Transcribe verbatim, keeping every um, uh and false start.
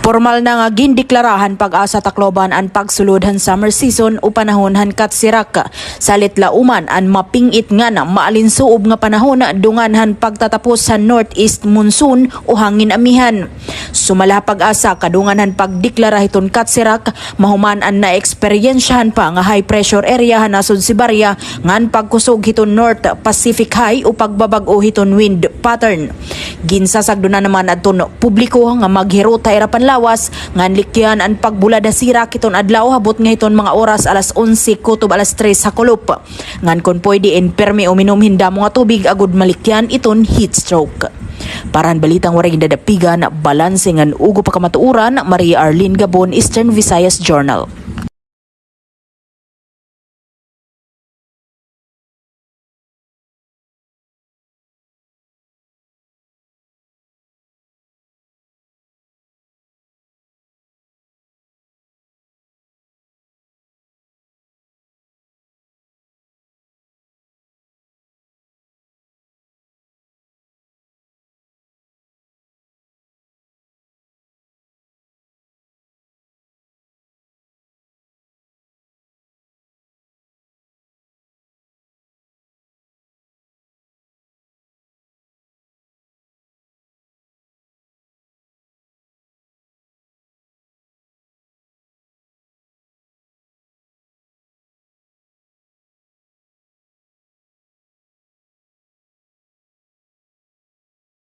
Pormal na nga gindeklara han PAGASA Tacloban an pagsulod han summer season o panahon han katsirak. Salit la uman an maping-it ngan maalinsuob nga panahon dungan han pagtatapos han northeast monsoon o hangin amihan. Sumala ha PAGASA, kadungan han pagdeklara hiton katsirak, mahuman an naeksperyensyahan pa nga high pressure area han nasod Siberia ngan pagkusog hiton North Pacific High o pagbabag-o hiton wind pattern. Ginsasagdonan naman adton publiko nga maghirot ha ira panlawas ngan likyan an pagbulad ha sirak hiton adlaw habot nga hiton mga oras alas onse kutob alas tres ha kulop. Ngan kon pwede, in pirmi uminom hin damo nga tubig agod malikyan iton heat stroke. Para han balitang waray gindadapigan, balanse ngan ugop ha kamatuoran, Maria Arlene Gabon, Eastern Visayas Journal.